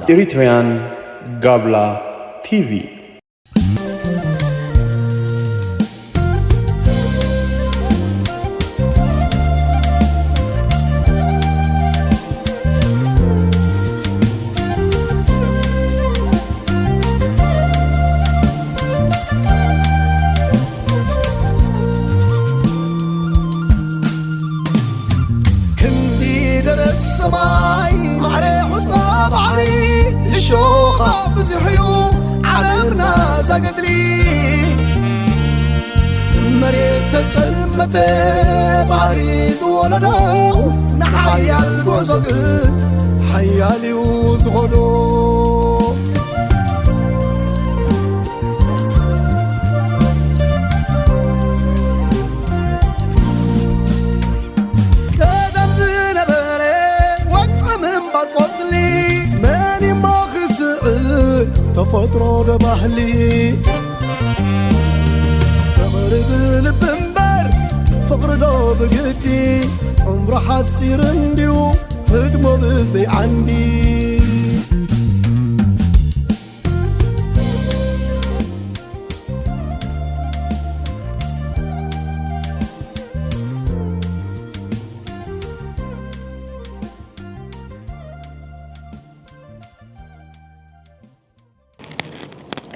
Eritrean Gabla T V. ክንዲ ደረት ሰማይ ማዕረ ሑጻ ባሕሪ እሾኻ ብዙሕ እዩ ዓለምና ዘገድሊ። መሬት ተጸልመተ ባሕሪ ዝወለዶ ንሓያል ጉዕዞ ግን ሓያል እዩ ዝኸዶ። ቀደም ዝነበረ ወግዒ ምንባር ቆጽሊ መን እሞ ክስዕር ተፈጥሮ ዶ ባህሊ ፍቕሪ ብልቢ እምበር ፍቕሪ ዶ ብግዲ ዕምሩ ሓጺር እንድዩ ህድሞ ብዘይ ዓንዲ።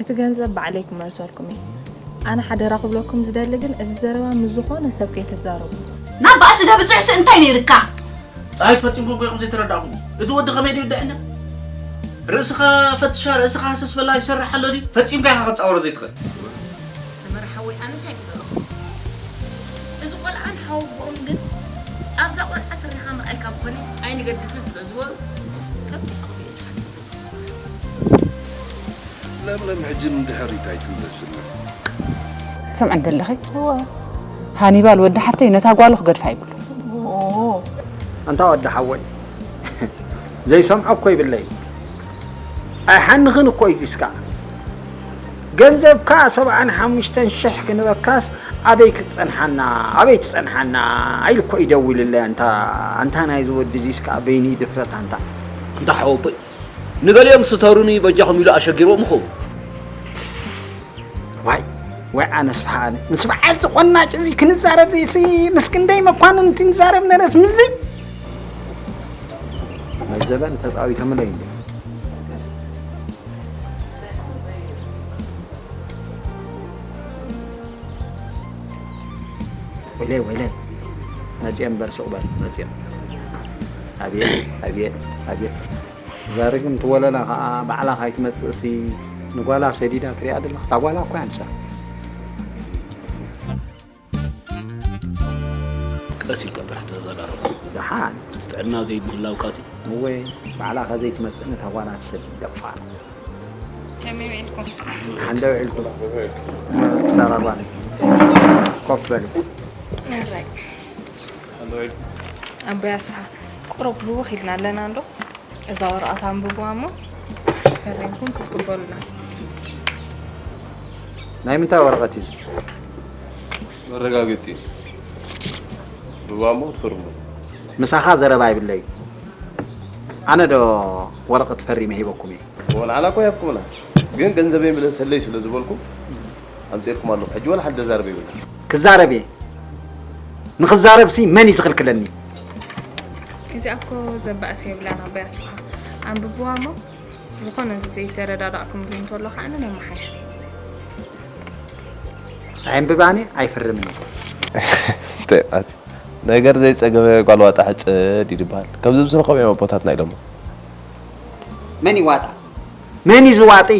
እቲ ገንዘብ ባዕለይ ክመልሰልኩም እየ። ኣነ ሓደራ ክብለኩም ዝደሊ ግን እዚ ዘረባ ምስ ዝኾነ ሰብ ከይትዛረቡ። ናብ ባእሲ ደብጽሕሲ እንታይ ነይርካ? ፀሃይ ፈፂምኩም ኮይኹም ዘይተረዳእኹም። እቲ ወዲ ከመይ ድዩ ይወደዐና? ርእስኻ ፈትሻ፣ ርእስኻ ሃሰስ በላ ይሰርሕ ኣሎ ድዩ? ፈፂምካ ኢኻ ክትፃወሮ ዘይትኽእል። ሰመረ ሓወይ፣ ኣነስ ኣይግበረኹም። እዚ ቆልዓን ሓወቦኦም ግን ኣብዛ ቆልዓ ስሪኻ ምርኣይ ካብ ኮነ ኣይንገድፍን ስለ ዝበሉ ከብዲ ሕቕፊ እዩ ዝሓግዝ። ለምለም ሕጂ ንድሕሪት ኣይትምለስና። ትሰምዐን ዘለኺ? እወ። ሃኒባል ወዲ ሓፍተይ ነታ ጓሉ ክገድፋ ይብሉ። ኦ። ኣንታ ወዲ ሓወይ፣ ዘይሰምዖ እኮ ይብለይ። ኣይሓንኽን እኮ እዩ ዚስካ። ገንዘብካ ሰብዓን ሓሙሽተን ሽሕ ክንበካስ ኣበይ ክትጸንሓና፣ ኣበይ ትጸንሓና ኢሉ እኮ ይደውልለይ። ኣንታ፣ ኣንታ ናይዚ ወዲ ዚስካ በይኑ ድፍረት ኣንታ። ኣንታ ሓወቦይ፣ ንገሊኦም ስተሩኒ በጃኹም ኢሉ ኣሸጊርዎም ይኸውን። ዋይ፣ ዋይ ኣነስ ብሓኣነ። ምስ በዓል ዝቆናጭ እዚ ክንዛረብ እዚ ምስ ክንደይ መኳንንቲ ንዛረብ ነረስ ምስዚ። ናይ ዘበን ተጻዊቶምለይ እንዴ። ወይለይ፣ ወይለይ። መጽየ እምበር ስቕ በል፣ መጽየ። ኣብየ፣ ኣብየ፣ ኣብየ። እዛ ርግምቲ ወለላ ኸኣ ባዕላ ካይትመጽእሲ ንጓላ ሰዲዳ ትሪኣ ዘለኻ። እታ ጓላ እኮ እያ ንሳ። ቀስ ኢልካ ጥራሕ ተዘራረቡ። ደሓን። ጥዕና ዘይምህላውካሲ። እወ፣ ባዕላ ከዘይትመጽእ ነታ ጓላ ትሰዲ ደፋር። ከመይ ውዒልኩም? ሓንደ ውዒልኩም? ክሳራ ጓል። ኮፍ በሉ። እራይ። ኣቦይ ኣስፍሃ፣ ቁሩብ ህውኽ ኢልና ኣለና እንዶ። እዛ ወረቐት ኣንብቡዋ እሞ ፈሪምኩም ክትቅበሉና። ናይ ምንታይ ወረቐት እዩ እዚ? መረጋገጺ እዩ። ኣንብቡዋ እሞ ክትፈርሙ። ምሳኻ ዘረባ ይብለይ። ኣነ ዶ ወረቐት ፈሪመ ሂበኩም እየ? እወ፣ ንዓና እኮ ይሃብኩምና። ግን ገንዘበይ ምለሰለይ ስለ ዝበልኩም ኣምጺኤልኩም ኣለኹ። ሕጂ ወላ ሓንቲ ዘዛርብ የብልና። ክዛረብ እየ። ንኽዛረብሲ መን እዩ ዝኽልክለኒ? እዚኣ እኮ ዘባእስ የብላን ኣቦይ ኣስፍሃ። ኣንብብዋ እሞ ዝኾነ ዘይተረዳዳእኩምሉ እንተሎ ከኣ ነመሓይሾ። ኣየንብባን እየ ኣይፍርምን እየ። እንታይ ኣትዩ? ነገር ዘይጸገበ ጓል ዋጣ ሕጽድ እዩ ዝበሃል። ከምዚ ምስልኹም እዮም ኣቦታትና ኢሎሞ። መን እዩ ዋጣ? መን እዩ ዝዋጢ?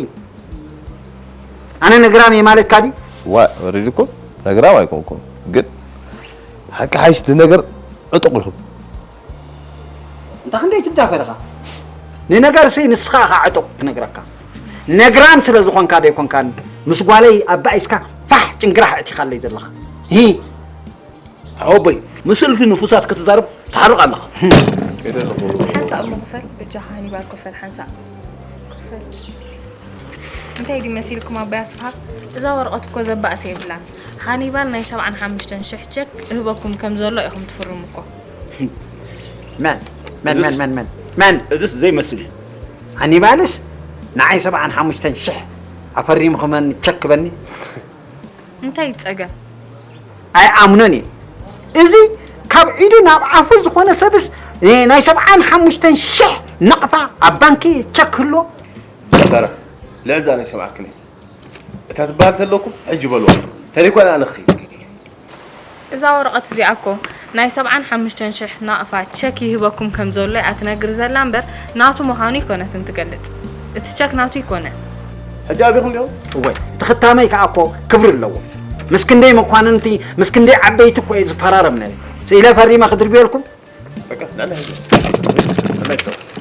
ኣነ ነግራም እየ ማለትካ ድዩ? ዋእ፣ ወሪድኩም? ነግራም ኣይኮንኩም። ግን ሓቂ ሓይሽ እቲ ነገር ዕጡቕ ኢኹም። እንታ ክንደይ ትዳፈር ኢኻ? ንነገርሲ ንስኻ ኢኻ ዕጡቕ ክነግረካ። ነግራም ስለ ዝኾንካ ዶ ኣይኮንካን? ምስ ጓለይ ኣባኢስካ ፋሕ ጭንግራሕ እቲኻለይ ዘለኻ። ሂ! ሓወቦይ፣ ምስ እልፊ ንፉሳት ክትዛረብ ትሓርቕ ኣለኻ። ከይደ ኣለኹ። ሓንሳእ እሞ ክፈል፣ በጃኻ ሃኒባል ክፈል፣ ሓንሳእ ክፈል። እንታይ ድዩ መሲልኩም ኣቦይ ኣስፍሃ? እዛ ወረቐት እኮ ዘባእስ የብላን። ሃኒባል ናይ ሰብዓን ሓሙሽተን ሽሕ ቸክ እህበኩም ከም ዘሎ ኢኹም ትፍርሙ እኮ። መን መን መን እዝስ- መን መን መን እዚስ ዘይመስል እዩ። ሃኒባልስ ንዓይ ሰብዓን ሓሙሽተን ሽሕ ኣፈሪምኹመኒ ቸክ በኒ እንታይ ይጸገም? ኣይኣምኖን እየ። እዚ ካብ ኢዱ ናብ ኣፉ ዝኾነ ሰብስ ናይ ሰብዓን ሓሙሽተን ሽሕ ናቕፋ ኣብ ባንኪ ቸክ ህሎ ሰረ ልዕል ዛነ ይሰምዓክን እዩ። እታ ትበሃል ተለኩም ሕጂ በልዋ። ተለይኮነ ኣነኺ እዛ ወረቐት እዚኣ እኮ ናይ ሰብዓን ሓሙሽተን ሽሕ ናቕፋ ቸክ ይህበኩም ከም ዘሎ እያ ትነግር ዘላ እምበር ናቱ ምዃኑ ይኮነትን ትገልጽ። እቲ ቸክ ናቱ ይኮነ። ሕጂ ኣቢኹም ዲኹም? እወ እቲ ክታመይ ከዓ እኮ ክብሪ ኣለዎ። ምስ ክንደይ መኳንንቲ ምስ ክንደይ ዓበይቲ እኮ እየ ዝፈራረም ነረ ስኢለ ፈሪመ ክድርብየልኩም በቃ ንዕና ሕጂ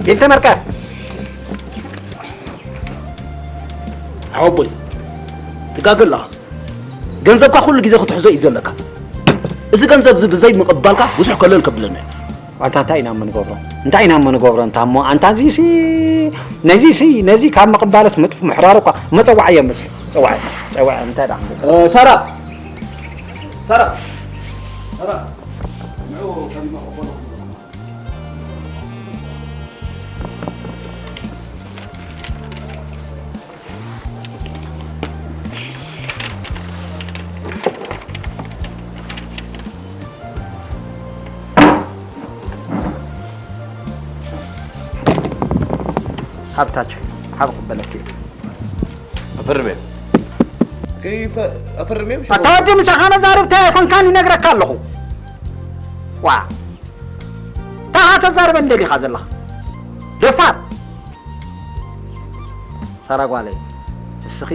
ይልተመርቀ ሓወቦይ ትጋገ ኣለኻ። ገንዘብካ ኩሉ ግዜ ክትሕዞ እዩ ዘለካ። እዚ ገንዘብ እዚ ብዘይ ምቕባልካ ብዙሕ ከለል ከብለና እዩ። ኣንታ እንታይ ኢና ምንገብሮ እንታይ ኢና ምንገብሮ እንታ እሞ ኣንታ እዚ ሲ ነዚ ሲ ነዚ ካብ ምቕባለስ ምጥፍ ምሕራር እኳ መፀዋዕ እየ መስል ፀዋዕ ፀዋዕ እንታይ ዳ ሳራ ሳራ ሃብታቸው ሃብ ክበለክ ኣፈርሜ ከይፈ ኣፈርሜ ኣታ ወዲ ምሳኻ መዛርብ እንታይ ኣይኮንካን ይነግረካ ኣለኹ ዋ ታኻ ተዛርበ እንደሊኻ ዘለኻ ደፋር ሳራ ጓለይ እስኺ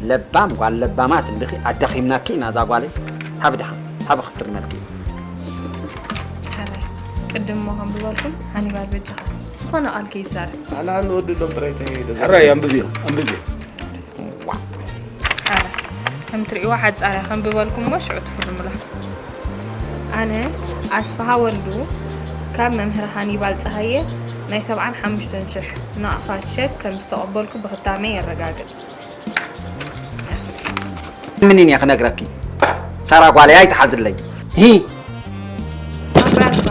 ለባም ጓል ለባማት እንድኺ ኣዳኺምናኪ ኢና እዛ ጓለይ ሃብ ድሓ ሃብ ክፍርመልኪ ሕራይ ቅድም እሞ ከም ዝበልኩም ሃኒባል በጃኻ ዝኾነ ቃል ከይትዛረብ ኣነ ኣነ ወዲ ሎም ጥራይ ተይ ሕራይ ኣንብብዮ ኣንብብዮ ኣረ ከም ትርእይዋ ሓጻርያ ከም ብበልኩም እሞ ሽዑ ትፍርሙላ ኣነ ኣስፍሃ ወልዱ ካብ መምህር ሃኒባል ጸሃየ ናይ ሰብዓን ሓሙሽተን ሽሕ ናቕፋ ቸክ ከም ዝተቐበልኩ ብኽታመይ የረጋግጽ ምንን እየ ክነግረኪ ሳራ ጓለይ ኣይትሓዝለይ ሂ ኣባርካ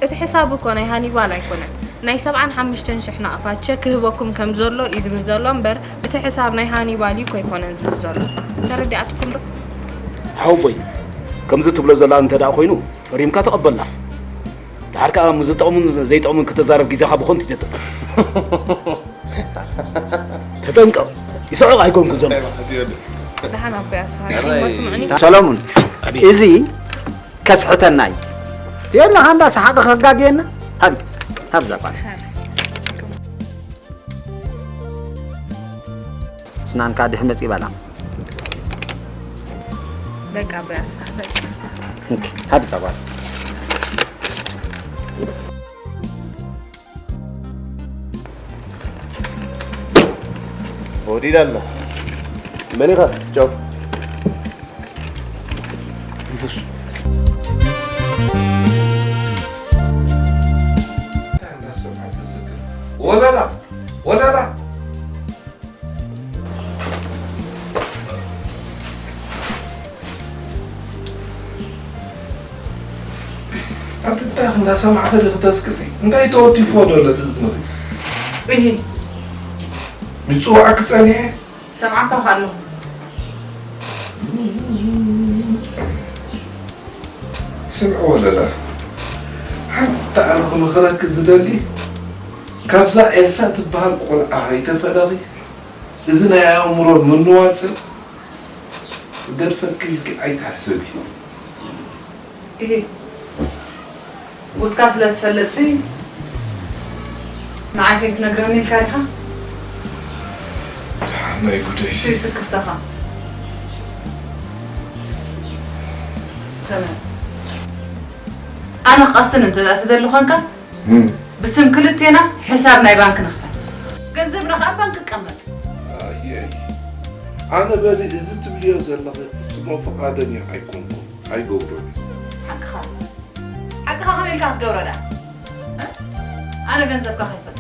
እቲ ሕሳብ እኮ ናይ ሃኒባል ኣይኮነን ናይ ሰብዓን ሓሙሽተን ሽሕ ናቕፋ ቸክ ክህበኩም ከም ዘሎ እዩ ዝብል ዘሎ እምበር እቲ ሕሳብ ናይ ሃኒባል እዩ እኮ ኣይኮነን ዝብል ዘሎ ተረዲኣትኩም ዶ ሓወቦይ ከምዚ ትብሎ ዘላ እንተ ደኣ ኮይኑ ፈሪምካ ተቐበልና ድሓር ከዓ ምስ ዝጠቕሙን ዘይጠቕሙን ክትዛረብ ግዜኻ ብኾንቱ ይጠጥቕ ተጠንቀቕ ይስዕቕ ኣይኮንኩ ዘሎ ደሓን ኣቦይ ኣስፋሃኒ እሞ ስምዑኒ ሰሎሙን እዚ ከስሕተና እዩ የለኻ እንዳ ሰሓቂ ከጋግየና ሃብ ሃብ ዘባል ስናንካ ድሕመፅ ይበላ በቃ ኣቦይ ኣስፋሃ በቃ ሃብ ዘባል ወዲዳ ኣላ መን ኢኻ ቻው ወለላ ወለላ ኣንትታ እንዳሰማዕኸ ዲኺ ተስቅጢ እንታይ ተወቲፍዎ ዶ ለትእዝንኺ እሂ ምፅዋዕኪ ፀኒሐ ሰምዓካ ኣለኹ ስምዒ ወለላ ሓንቲ ኣነ ክምኽረኪ ዝደሊ ካብዛ ኤልሳ ትበሃል ቆልዓ ከይተፈለኺ እዚ ናይ ኣእምሮ ምንዋፅን ክገድፈኪ ኢልኪ ኣይትሓስቢ እሂ ውትካ ስለ ትፈልጥሲ ንዓይ ከይትነግረኒ ኢልካ ኢኻ ናይ ጉደይ ሽይ ስክፍታኻ ሰመ ኣነ ክቐስን እንተ ደኣ ትደሊ ኾንካ ብስም ክልቴና ሕሳብ ናይ ባንክ ንኽፈት ገንዘብና ከዓ ባንክ ይቀመጥ ኣየይ ኣነ በሊ እዚ ትብልዮ ዘለኺ ፍጹሞ ፍቓደኛ ኣይኮንኩን ኣይገብሮን ሓቅኻ ሓቅኻ ከመይ ኢልካ ክትገብሮ ደኣ ኣነ ገንዘብካ ከይፈቱ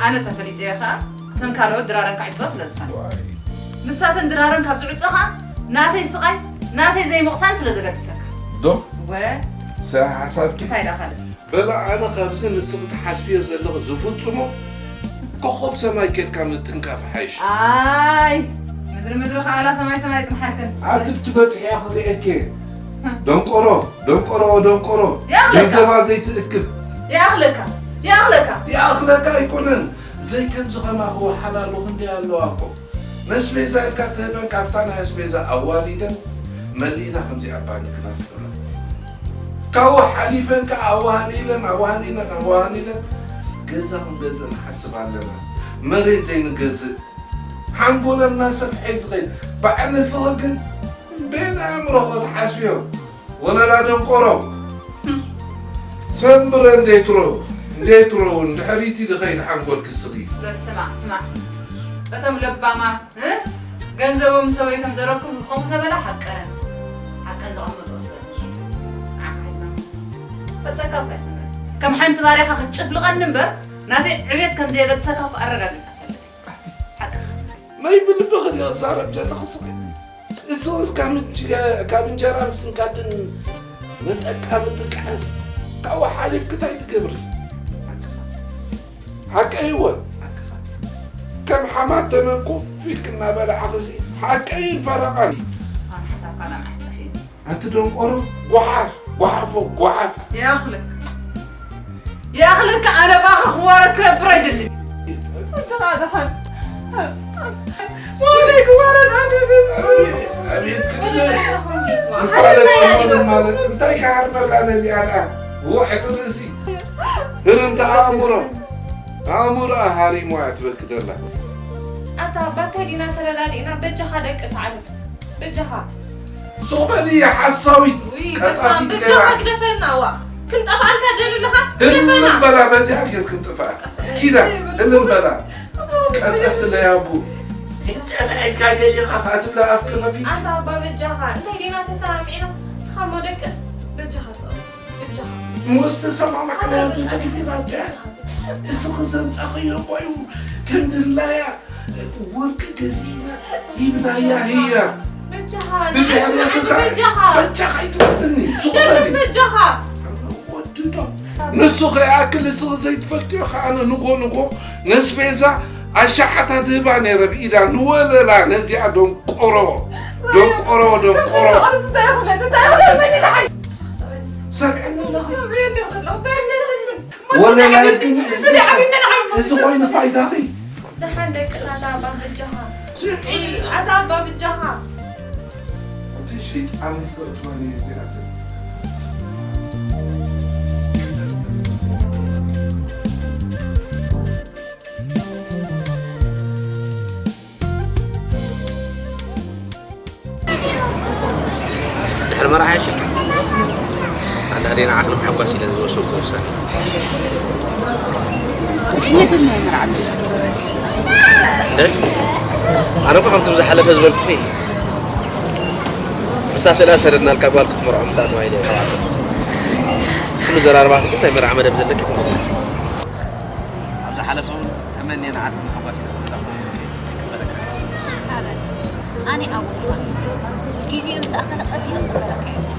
ኣነ ተፈሊጠዮ ከዓ እተን ካልኦት ድራረን ክዕፅዋ ስለ ዝኾነ ንሳተን ድራረን ካብ ዝዕፅዋ ከዓ ናተይ ስቓይ፣ ናተይ ዘይምቕሳን ስለ ዘገድሰካ። ዶ? ወ- ሰ ሓሳብኪ? እንታይ ደኣ ካልእ? በላ ኣነ ካብዚ ንስኺ ትሓስብዮ ዘለኺ ዝፍጽሞ ኮኾብ ሰማይ ኬድካ ምትንካፍ ሓይሽ። ኣይ ምድሪ ምድሪ ከኣላ ሰማይ ሰማይ ጽንሓልክን። ኣቲ ክትበጽሒ እየ ክርእየኪ። ደንቆሮ ደንቆሮ ደንቆሮ ያኽለካ። ገንዘባ ዘይትእክብ። ያኽለካ ያኽለካ። ይኣኽለካ ኣይኮነን ዘይከምዚ ከማኺ ወሓላሉ ክንደይ ኣለዋ እኮ። ነስቤዛ ኢልካ ትህበን ካብታ ናይ ኣስቤዛ ኣዋሊደን መሊእና ከምዚኣ ባንክና ትብላ። ካብኡ ሓሊፈን ከዓ ኣዋህሊለን ኣዋህሊለን ኣዋህሊለን ገዛ ክንገዝእ ንሓስብ ኣለና። መሬት ዘይንገዝእ ሓንጎለና ሰፍሐ ዝኸይድ በዓል ንስኺ ግን በየን ኣእምሮኸ ትሓስብዮ? ወለላ ደንቆሮ ሰንብረ እንዴትሮ እንዴትሮ እንድሕሪቲ ዝኸይድ ሓንጎል ክስኺ። በል ስማዕ ስማዕ እቶም ለባማት እ? ገንዘቦም ሰበይቶም ዘረክቡ ከምኡ ተበላ ሓቀን ሓቀን ዘቐመጥኦ ስለዚ ንዓኻ ሒዝና ፈጠካ እኳ ይሰምዕ ከም ሓንቲ ባርያኻ ክትጭፍልቐኒ እምበር ናተይ ዕቤት ከም ዘየገድሰካ እኮ ኣረጋጊጸ ፈለጥ ሓቅኻ ናይ ብልብኺ ድዮ ዝዛረብ ዘለኺ ስኺ? እዚስ ካብ እንጀራ ምስንካትን መጠቃ ምጥቃስ ካብኡ ሓሊፍኪ ታይ ትገብሪ? ሓቀይ እወ ከም ሓማት ተመን ኮፍ ኢልኪ እናበላዕኺ ሲ ሓቀይን ፈረቓን እዩ። ኣነ ሓሳብካ ናብ ዓስጠፊ ኣቲ ደንቆሮ ጓሓፍ ጓሓፎ ጓሓፍ። ይኣኽለካ ይኣኽለካ ኣነ ብኣኻ ክዋረድ ክነብር ኣይደልን። ኣንታ ደሓን ወለይ ክዋረድ ኣይደልን። ኣቤት ክልል ንፋለጥ ኣይኮንን ማለት እንታይ ክሃርመላ ነዚኣ ደኣ ውዕቲ ርእሲ ህርምቲ ኣእምሮ ኣእምሮኣ ሃሪሙዋ እያ ትበኪ ደላ። ኣታ ኣባ እንታይ ዲና ተረዳዲእና በጃኻ ደቅስ ዓርፍ በጃኻ። ሱቕ በሊ እያ ሓሳዊት ውይ ቀጣፊት በስማም ሌባ። በጃኻ ግደፈና ዋ ክንጠፍኣልካ ደሊ ኣለኻ ግደፈና። ህልም በላ በዚኣ ጌርክን ጥፍኣ ኪዳ ህልም በላ ቀጠፍቲ ለያቡ። ክንጠፍኣልካ ደሊኻ ከዓ ትብላ ኣፍኪ ከፊት። ኣታ ኣባ በጃኻ እንታይ ዲና ተሰማሚዕና እስኻ እሞ ደቅስ በጃኻ ተቐም በጃኻ። እሞ ዝተሰማማዕናዮ ተተግቢራ እያ። እስኺ ዘምጻኽዮ እኮ እዩ ከም ድላያ ወርቂ ገዚእና ሂብናያ ህያ ብድሕሪትኻ በጃኻ ኣይትወድኒ ሱቕ በሊ ወድዶ ንሱ ከይኣክል እስኺ ዘይትፈልጥዮ ከኣ ንጎ ንጎ ነስቤዛ ኣሻሓታ ትህባ ነይረ ብኢዳ ንወለላ ነዚኣ ደንቆሮ ደንቆሮ ደንቆሮ ሰምዕኒ ኣለኺ ወለላ ግን እዚ ኮይኑ ፋይዳኺ ደሓን ደቅስ ኣታ ኣባ በጃኻ ኣታ ኣባ በጃኻ እቲ ሸይጣን ክእትወኒ እዚኣተን ድሕሪ መርዓ ይሽልካ ኣንዳዴ ንዓኽ ንምሓጓስ ኢለ ዝወሰንኩ ውሳኔ ድሕነትን ናይ መርዓ ኣነ እኮ ከምቲ ዝሓለፈ ዝበልኩኺ ምስታ ስእላ ዝሰደድናልካ ጓል ክትምርዖ ምስ ኣተዋ ኢለ እየ ካብኣ ዝሰምዕ ኩሉ ዘራርባኺ ግን ናይ መርዓ መደብ ዘለኪ ትመስሊ ኣብ ዝሓለፈ እውን ተመንየ ንዓኺ ንምሕጓስ ኢለ ዝመጻእኩ ይቅበለካ። ኣነ ኣወልፋ ግዜኡ ምስ ኣኸለ ቀስ ኢለ ክቕበለካ እየ ዝብል።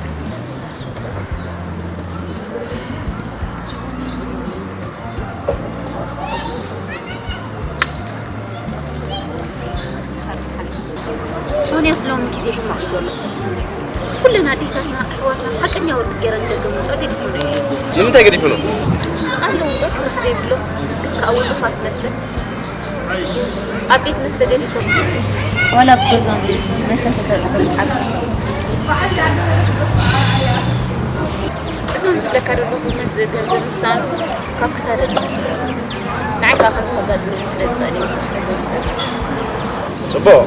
ጆንያት ሎሚ ግዜ ሕማቕ እዩ ዘሎ። ኩለን ኣዴታትና ኣሕዋትና ሓቀኛ ወርቂ ገይረን ደገ ምውፃእ ገዲፈን እየን። ንምንታይ ገዲፈንኦ? ኣለዉ እምበር ስራሕ ዘይብሎም ግን ከዓ ውሉፋት መስለ ኣብ ቤት መስተ ገዲፎም ዋላ ኣብ ገዝኦም መስተ ተተርሶም ዝሓድሩ እዞም ዝብለካ ዘለኹ መግዝእ ገንዘብ ምሳኑ ካብ ክሳደን ንዓይ ከዓ ከምዚ ከጋጥመኒ ስለ ዝኽእል እየ ምሳሕ ሕዞ ዝብል። ፅቡቕ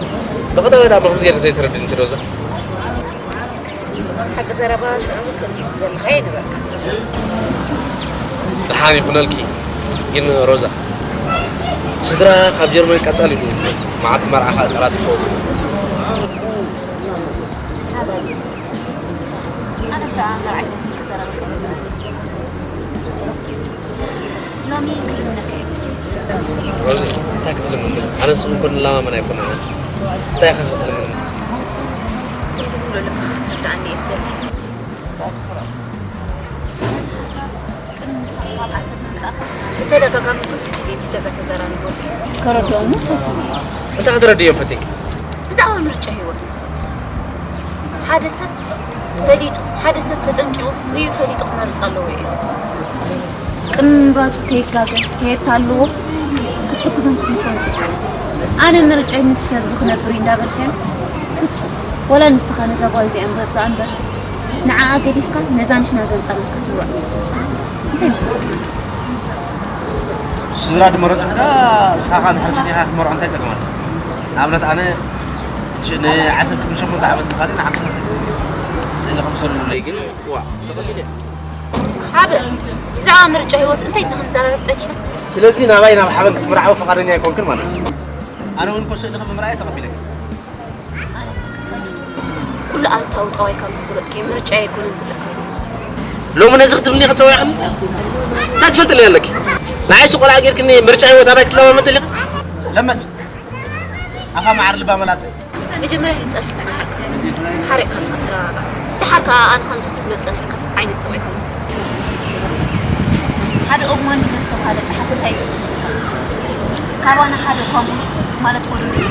ብቐዳመ ደኣ ብኸምዚ ጌርኪ ዘይተረድእኒ ትሮዛ? ሓቂ ዘረባ ሽዑ ከምዚ ዘለኻ እየ ንበልካ። ደሓን ይኹነልኪ ግን ሮዛ ስድራ ካብ ጀርመን ቀጻሊ ድውሉ መዓልቲ መርዓኻ ኣቀላጥፎ። ሎሚ ክልምነካ እየ መፂእ። ሮዚ እንታይ ክትልምኒ? ኣነ ንስኺ እኮ ንለማመን ኣይኮናን። እንታይ ኢኻ ክትልምኒ? ክትርድኣኒ እየ ዝደሊ። ቅድሚ ንስኻ ካብ ዓሰብ ምምጻእካ ብተደጋጋሚ ብዙሕ ግዜ ምስ ገዛ ተዘራሪቦ። ከረድኦም ፈቲነ እየ። እንታይ ከተረድዮም ፈቲንኪ? ብዛዕባ ምርጫ ህይወት ሓደ ሰብ ፈሊጡ፣ ሓደ ሰብ ተጠንቂቑ፣ ርእዩ ፈሊጡ ክመርጽ ኣለዎ እየ ዝብል። ቅድሚ ምምራጹ ከይጋገ፣ ከየታልዎ ክትሕግዞም ክትምኮን ጽቡቕ። ኣነ ምርጫይ ምስ ሰብ እዚ ክነብር እዩ እንዳበልካዮ፣ ፍጹም። ወላ ንስኻ ነዛ ጓል እዚኣ ምረጽ ደኣ እምበር፣ ንዓኣ ገዲፍካ ነዛ ንሕና ዘምጻናካ ትምረጽ እንድዩ። እንታይ እዩ ተሰሚዑካ? ስድራ ድመረጹልካ፣ ንስኻ እንድሕር ፈቲኻ ክትመርዖ እንታይ ይጸግመካ? ንኣብነት ኣነ ሽ-፣ ንዓሰብ ክምሸኹ ዝዓበድኩ ካልእ ንዓኹም ስእሊ ከምሰሉለይ ግን፣ ዋ፣ ተቐቢለ። ሓበን፣ ብዛዕባ ምርጫ ህይወት እንታይ ኢልና ክንዘራረብ ጸኒሕና? ስለዚ ናባይ ናብ ሓበን ክትምርዓዊ ፍቓደኛ ኣይኮንክን ማለት እዩ። ኣነ እውን እኮ ስእልኺ ብምርኣየ ተቐቢለኪ። ኩሉ ኣሉታዊ ጠባይካ ምስ ፈለጥኩ ምርጫ ኣይኮነን ዝብለካ ዘለኹ። ሎሚ ነዚ ክትብልኒ ከጸዋዕኽኒ? እንታይ ትፈልጥለይ ኣለኪ? ንዓይሲ ቆልዓ ጌርክኒ ምርጫ ህይወት ኣባይ ክትለማመድ ደሊኺ? ለመድ። ኣፋ መዓር ልባ መላጸ። መጀመርያ እቲ ጸርፊ ጽናሕካ። ሓሪቕካ ኣለኻ፣ ተረጋጋእ። ደሓር ከኣ ኣነ ከምዚ ክትብሎ ዝጸናሕካስ ዓይነት ሰብ ኣይኮነን። ሓደ ኦግማንዲ ዝተባህለ ጸሓፊ እንታይ ኢሉ ይመስለካ? ካባና ሓደ እኳ ምሉእ ማለት ጎደሎ እዩ።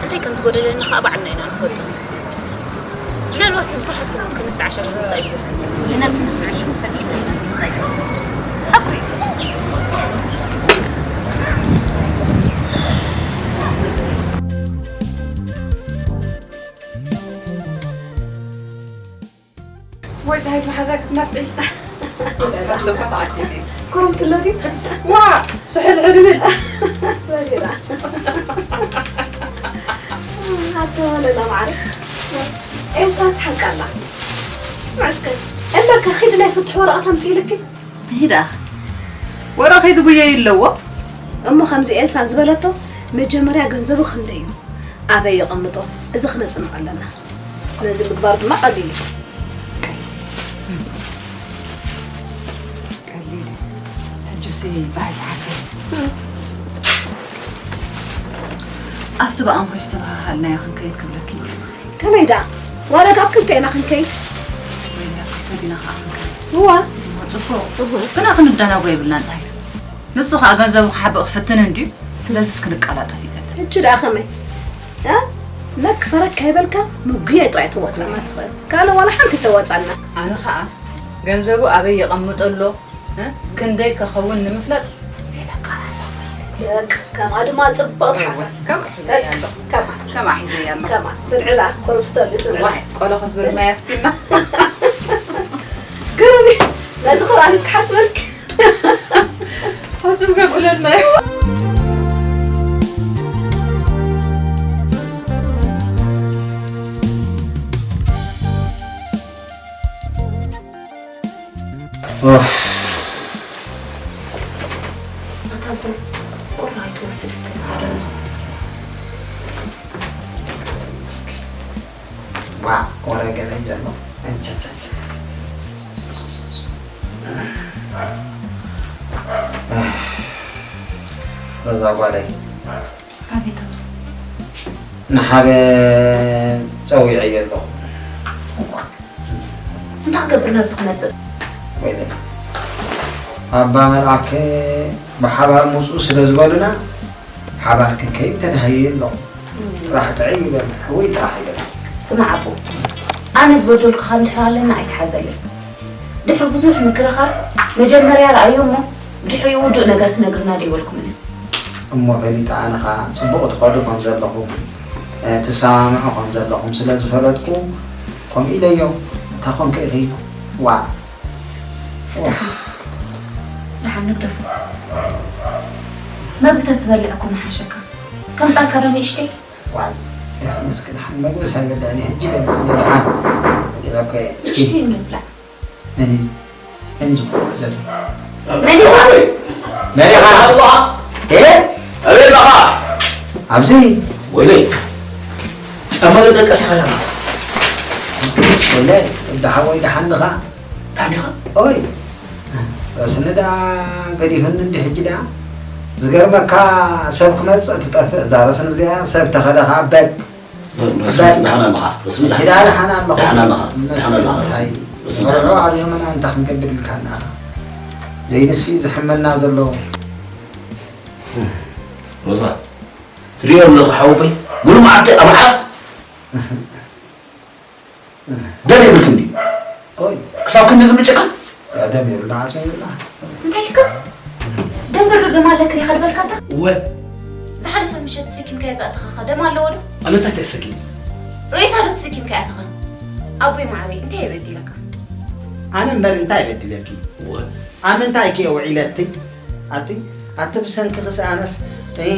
እንታይ ከም ዝጎደለና ከኣ ባዕልና ኢና ንፈልጦ። ምናልባት ንብዙሓት ክን-፣ ክንተዓሻሹ ንኽእል ኢና። ንነብስና ክንዕሽው ፈጺምና ኢና ዘይንኽእል። ሓቁ እዩ። ወይ ፀሃይት መሓዛ ክትናፍቂ። ኣብቲ እኮ ተዓዲሉ እዩ። ኩርምቲ ኣሎ ድዩ? ዋ! ስሕል ዕድብል። በሊራ። ኣቶ ወለላ ማዕረ። ኤልሳ ስሓቅ ኣላ። ስምዕ እስከ፣ እምበርከ ኺዲ ናይ ፍትሒ ወረቐት ኣምፅኢልኪ። ሂዳ። ወረ ኺዲ ጉየይ ኣለዎ። እሞ ከምዚ ኤልሳ ዝበለቶ፣ መጀመርያ ገንዘቡ ክንደይ እዩ? ኣበይ የቐምጦ? እዚ ክነጽንዖ ኣለና። ነዚ ምግባር ድማ ቀሊል እዩ። ቀሊል እዩ። ሕጂሲ ፀሓይ ተሓልፈ። ኣብቲ ብኣምሆ ዝተበሃሃልናዮ ክንከይድ ክብለኪ እየ መፂእ። ከመይ ደኣ? ዋላ ካብ ክልተ ኢና ክንከይድ። ወይኒ፣ ኣብ ክልተ ዲና ከዓ ክንከይድ? እዋ። እሞ ፅቡቕ። እሁ። ግና ክንደናጎ የብልናን ፀሃይቱ። ንሱ ከዓ ገንዘቡ ክሓብእ ክፍትን እንድዩ። ስለዚስ ክንቀላጠፍ እዩ ዘለና። ሕጂ ደኣ ከመይ? እ? ነክ ፈረክ ከይበልካ ምጉያይ ጥራይ ተዋጻና ትኽእል። ካልእ ዋላ ሓንቲ ተዋጻና። ኣነ ኸኣ ገንዘቡ ኣበይ የቐምጦ ኣሎ፣ እ? ክንደይ ከኸውን ንምፍላጥ ኣይተቃላጠፍ። በቃ፣ ከምኣ ድማ ጽቡቕ ትሓስብ። ከምኣ ሒዘያ በቃ፣ ኣለኹ። ከምኣ። ከምኣ ሒዘያ ኣለኹ። ከምኣ። ብልዕላ፣ ኮረብስተል እዩ ዝብላዕ። ዋይ፣ ቆሎ ክስብል ማይ ኣስቲና። ግርም እዩ። ነዚ ኹላሊት ክሓጽበልክ። ሓጺብካ ቁለና እዩ። ኡፍ። ኣታ ኣቦይ፣ ቁሪ ኣይትወስድ እስከ ተኸደኖ። ዋእ፣ ወረ ገለ እዩ ዘሎ። ሮዛ ጓለይ፣ ኣቤት። ንሓበን ጸዊዐዮ ኣለኹ። እንታይ ክገብር ናብዚ ክመጽእ? ወይለይ፣ ኣባ መልኣክ ብሓባር ምጹ ስለ ዝበሉና፣ ሓባር ክንከይድ ተዳህየ ኣለኹ። ጥራሕ ጥዕይ ይበል፣ ሕውይ ጥራሕ ይበል። ስማዕ ኣቦ፣ ኣነ ዝበደልኩኻ እንድሕር ኣለና ኣይትሓዘለይ። ድሕሪ ብዙሕ ምክርኻር፣ መጀመርያ ረኣዮ እሞ፣ ብድሕሪኡ ውዱእ ነገር ትነግርና ዶ ይበልኩምኒ? እሞ ፈሊጠ ኣነ ኸኣ ጽቡቕ ትኸዱ ከም ዘለኹም፣ እ፣ ትሰማምዑ ከም ዘለኹም ስለ ዝፈለጥኩ፣ ከምኡ ኢለዮ። እንታይ ኮንከ ኢኺ? ዋእ። ኡፍ። ደሓን ንግደፎ። መግቢ ተትበልዕ እኮ ምሓሸካ። ከምጻልካ ዶ ንእሽተይ? ዋይ፣ ደሓን መስኪ፣ ደሓን መግብስ ኣይበልዕን እየ። ሕጂ በልዕ፣ ኣነ ደሓን። ኢለ እኮ እየ። እስኪ። እሺ፣ ንብላዕ። መን እዩ? መን እዩ ዝብሎ ዘሎ? መን እዩ? መን እዩ? ኣላ። እ? ኣበይ ኣለኻ? ኣብዚ። ወይለይ። ጫማ ተጠቀስ ኢኻ። ወይለይ፣ ወዲ ሓወይ፣ ደሓን ዲኻ? ደሓን ዲኻ? ኦይ። ረስኒ ደኣ ገዲፍኒ እንዲ ሕጂ ደኣ። ዝገርመካ፣ ሰብ ክመጽእ ትጠፍእ እዛ ረስኒ እዚኣ፣ ሰብ ተኸደ ከኣ በግ። ርሱምስ ደሓን ኣለኻ? ርሱምስ ደሓን ደሓን ኣለኻ? ደሓን ኣለኻ? ደሓን ኣለኻ? እንታይ? ርሱምስ ደሓን ኣለኻ? ኣብዮምና እንታይ ክንገብር ኢልካና? ዘይንሲ ዝሕመና ዘሎ። ሮዛ፣ ትሪኦ ኣለኻ ሓወቦይ? ሙሉ መዓልቲ ኣብ ዓራት። ደም የብልክን ድዩ? ኦይ። ክሳብ ክንዲ ዝምጭካ? ያ ደም የብላ፣ ዓጽሚ የብላ። እንታይ ኢልካ? ደም በርዶ ደም ኣለካ ዲኻ ዝበልካ ኣንታ? እወ። ዝሓለፈ ምሸት ተሰኪምካዮ ዝኣተኻኻ ደም ኣለዎ ዶ? ኣነ እንታይ ተሰኪም? ሬሳ ዶ ተሰኪምካ ኣተኻ? ኣቦይ ማዕበይ፣ እንታይ የበዲለካ? ኣነ እምበር እንታይ የበዲለኪ? እወ። ኣብ ምንታይ ከ ውዒለቲ? ኣቲ፣ ኣቲ ብሰንክኺ ኣነስ፣ እ፣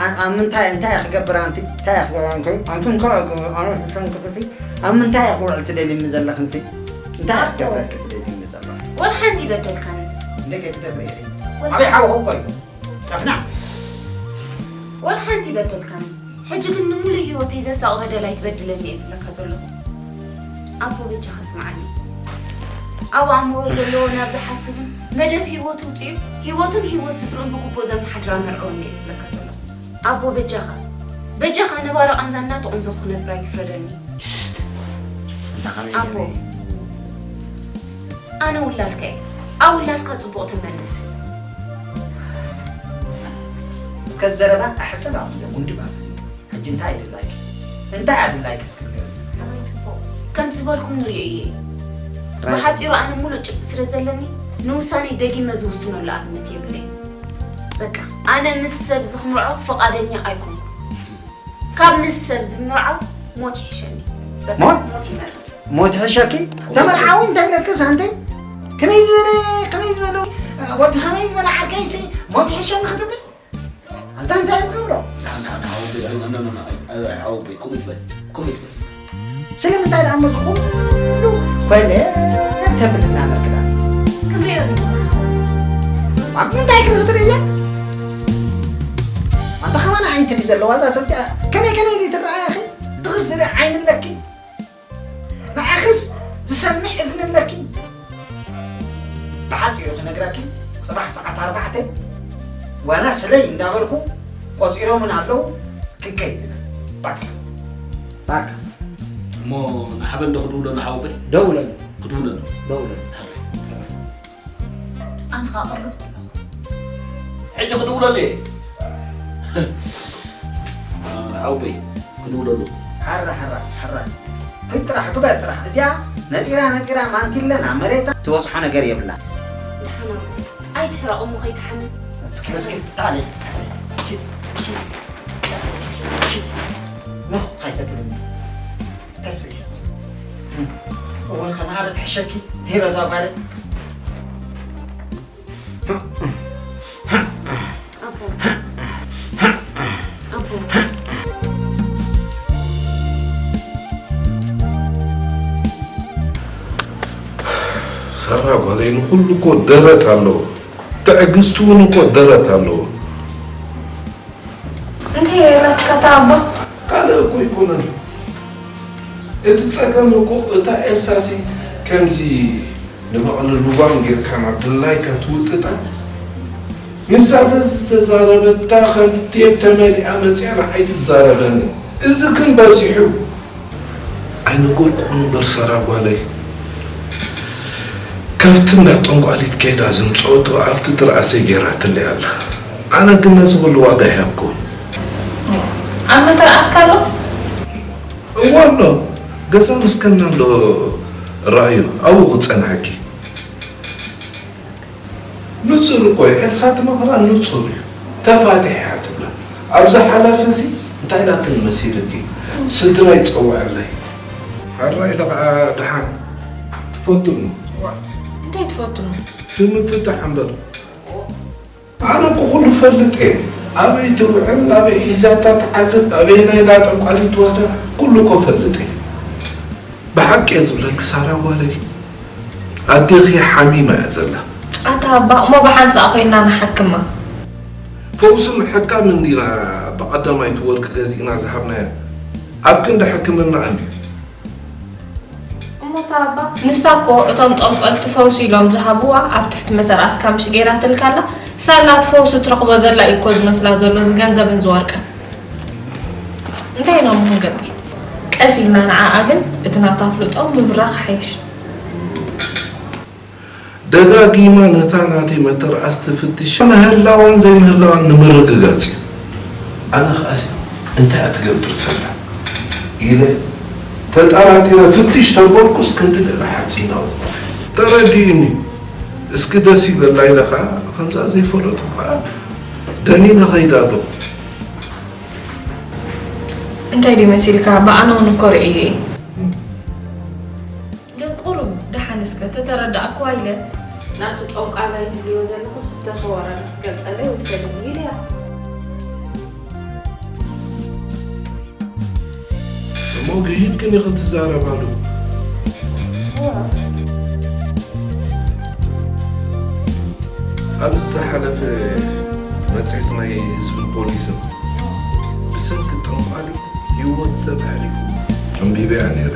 ኣ-፣ ኣብ ምንታይ፣ እንታይ እየ ክገብር ኣንቲ? እንታይ እየ ክገብር ኣንቲ? ኣንቲ እንታይ እየ ክገብር? ኣነ ብሰንክኺ ኣብ ምንታይ እየ ክውዕል ትደልይኒ ዘለኺ ኣንቲ? እንታይ እየ ክገብረኪ ትደልይኒ ዘለኺ? ወላ ሓንቲ ይበደልካኒ። እንደ ገድደር ኢኺ። ወላ ኣበይ ሓውኺ እኮ እዩ። ጠፍና። ወላ ሓንቲ ይበደልካኒ። ሕጂ ግን ንምሉእ ህይወተይ ዘሳቕ በደል ኣይትበድለኒ እየ ዝብለካ ዘለኹ። ኣቦ በጃኻ ስምዓኒ። ኣብ ኣእምሮ ዘለዎ ናብ ዝሓስብን መደብ ህይወቱ ውፅኡ ህይወቱን ህይወት ስድርኡን ብግቡእ ዘመሓድራ መርዐወኒ እየ ዝብለካ ዘለኹ። ኣቦ በጃኻ፣ በጃኻ ነባሪ ቃንዛ እናተቖንዘኹ ክነብር ኣይትፍረደኒ። ሽት! እንዳ ከመይ ኣቦ፣ ገለ? ኣነ ውላድካ እየ። ኣብ ውላድካ ጽቡቕ ተመነ። እስከ ዘረባ ኣሕጽር ኣቢለ ጉንዲ ባፍ። ሕጂ እንታይ ድላይኪ? እንታይ ኣድላይኪ እስኪ ንገሪኒ? ራይ ጽቡቕ። ከም ዝበልኩም ንሪኦ እየ። ራይ ብሓጺሩ ኣነ ሙሉእ ጭብጢ ስለ ዘለኒ ንውሳኔ ደጊመ ዝውስነሉ ኣብነት የብለይ። በቃ ኣነ ምስ ሰብ ዝኽምርዖ ፍቓደኛ ኣይኮንኩን። ካብ ምስ ሰብ ዝምርዓው ሞት ይሕሸኒ። በቃ ሞት? ሞት ይመርጽ። ሞት ይሕሸኪ? ተመርዓዊ እንታይ ኢለክስ ኣንቲ? ከመይ ዝበለ፣ ከመይ ዝበለ ወዲ ከመይ ዝበለ ዓርከይሲ ሞት ይሕሸኒ ክትብሊ? ኣንታ እንታይ ትገብሮ? ንዓ፣ ንዓ፣ ንዓ፣ ሓወቦይ፣ ኣይ፣ ኣይ፣ ኣይ፣ ሓወቦይ፣ ከምኡ ትበል፣ ከምኡ ትበል። ስለምንታይ ደኣ እሞ እዚ ኩሉ ኮለ ተብልና ነርክዳ? ክንሪኦ ኢና። ኣብ ምንታይ ክትርኢ እያ? ኣንታ ከማን ዓይንቲ ድዩ ዘለዋ እዛ ሰብቲ? ከመይ ከመይ ድዩ ትረኣያ፣ ኣኺ? ትኽስሪ ዓይኒ ኣለኪ? ንዓኽስ ዝሰምዕ እዝኒ ኣለኪ። ብሓጺሩ ክነግረኪ፣ ጽባሕ ሰዓት ኣርባዕተ ዋና ስለይ እንዳበልኩ ቆጺሮምን ኣለዉ፣ ክንከይድ ኢና። ባካ፣ ባካ። እሞ ንሓበን ዶ ክድውለሉ ሓወቦይ? ደውለሉ። ክድውለሉ። ደውለሉ። ሕራይ። ኣነ ኸኣ ቅርብ ኣለኹ። ሕጂ ክድውለሉ እየ። ሓወቦይ፣ ክድውለሉ። ሓራ፣ ሓራ፣ ሓራ። ኪድ ጥራሕ፣ ግበር ጥራሕ። እዚኣ ነጢራ፣ ነጢራ፣ ማንቲለ ናብ መሬታ ትበጽሖ ነገር የብላ። ደሓን ኣቦ፣ ኣይትሕረቕ እሞ ከይትሓምም። እስኪ፣ እስኪ፣ ታሊ። ኪድ፣ ኪድ፣ ኪድ። ኖ፣ ካይተብለኒ። ተስኢ። እወ፣ ከማኣ ዶ ትሕሸኪ? ሂረ እዛ ጓለይ። ኣቦ። ኣቦ። ሳራ ጓለይ፣ ንኹሉ እኮ ደረት ኣለዎ። ትዕግስቲ እውን እኮ ደረት ኣለዎ። እንታይ ናትካ እታ ኣባ? ካልእ እኮ ኣይኮነን። እቲ ጸገም እኮ እታ ኤልሳሲ ከምዚ ንመቐለ ልጓም ጌርካ ናብ ድላይካ ትውጥጣ። ንሳ ዘዝተዛረበታ ከም ቴፕ ተመሊኣ መጺኣ ንዓይ ትዛረበኒ። እዚ ግን በጺሑ። ኣይነገርኩኹን እምበር ሳራ ጓለይ፣ ካብቲ እንዳ ጠንቋሊት ከይዳ ዝምጸወቶ ኣብቲ ትርኣሰይ ገይራትለይ ኣላ። ኣነ ግን ነዚ ኩሉ ዋጋ ኣይሃብኩን። ኣብ መተርኣስካ ኣሎ? እወ ኣሎ። ገዛ መስቀልና ኣሎ። ራእዩ ኣብኡ ክጸንሐኪ። ንጹር እኮ እዩ። ኤልሳ ትመኽራ ንጹር እዩ። ተፋቲሕ እያ ትብላ። ኣብ ዝሓለፈ እዚ እንታይ ኢላትኒ መሲልኪ? ስድራይ ጸውዐለይ። ሕራይ ኢለ ኸዓ ደሓን ትፈትኑ። እንታይ ትፈትኑ? ትምፍታሕ እምበር። ኣነ እኮ ኩሉ ፈልጥ እየ። ኣበይ ትውዕል፣ ኣበይ ሒዛታ ትዓልብ፣ ኣበየናይ እንዳ ጠንቋሊ ትወስዳ፣ ኩሉ እኮ ፈልጥ እየ። ብሓቂ እየ ዝብለኪ ሳራ ጓለይ፣ ኣዴኺ ሓሚማ እያ ዘላ። ኣታ ኣባ፣ እሞ ብሓንሳእ ኮይና ንሓክማ። ፈውስን ሕካምን እንዲና ብቐዳማይቲ ወርቂ ገዚእና ዝሃብናያ፣ ኣብ ክንዲ ሕክምና እንድዩ። እሞ እታ ኣባ፣ ንሳ እኮ እቶም ጠንቆልቲ ፈውሲ ኢሎም ዝሃብዋ ኣብ ትሕቲ መተርኣስካ ምሽ ገይራትልካ ኣላ? ሳላ እቲ ፈውሲ ትረኽቦ ዘላ እዩ እኮ ዝመስላ ዘሎ፣ እዚ ገንዘብን ዝወርቅን። እንታይ ኢና እሞ ክንገብር? ቀስ ኢልና ንዓኣ ግን እቲ ናታ ኣፍልጦ ምብራኽ ይሓይሽ። ደጋጊማ ነታ ናተይ መተርኣስ ትፍትሽ፣ ምህላዋን ዘይምህላዋን ንምርግጋጽ እዩ። ኣነ ኸኣሲ እንታይ እያ ትገብር ዘላ ኢለ ተጠራጢረ ፍትሽ ተበልኩስ ክንዲ ገለ ሓጺን ኣውጽእ። ተረዲእኒ። እስኪ ደስ ይበላ ኢለ ኸኣ ከምዛ ዘይፈለጥኩ ኸኣ ደኒነ ኸይደ ኣለኹ። እንታይ ድዩ መሲልካ? ብኣነ እውን እኮ ርእየ እየ። ግን ቁሩብ ደሓን እስከ ተተረዳእክዋ ኢለ። ናቱ ጠንቋላይ ትብልዮ ዘለኹስ ዝተሰወረ ክትገልጸለይ ውሰድኒ ኢለያ። እሞ ግሂድ ግን ኢኽን ትዛረባሉ። ኣብ ዝሓለፈ መጽሔት ናይ ህዝብን ፖሊስን ብሰንኪ ጠንቋሊ ህይወት ሰብ ኣሕሊፉ ኣንቢበያ ነይረ።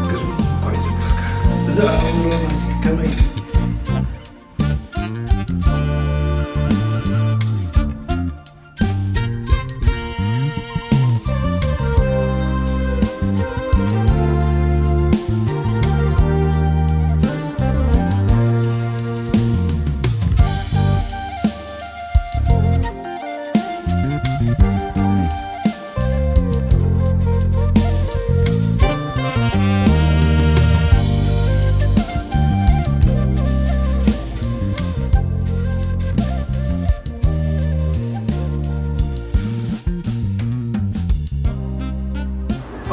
ግርም እኳ እዩ ዝብለካ። እዛ ኣእምሮና ሲ ከመይ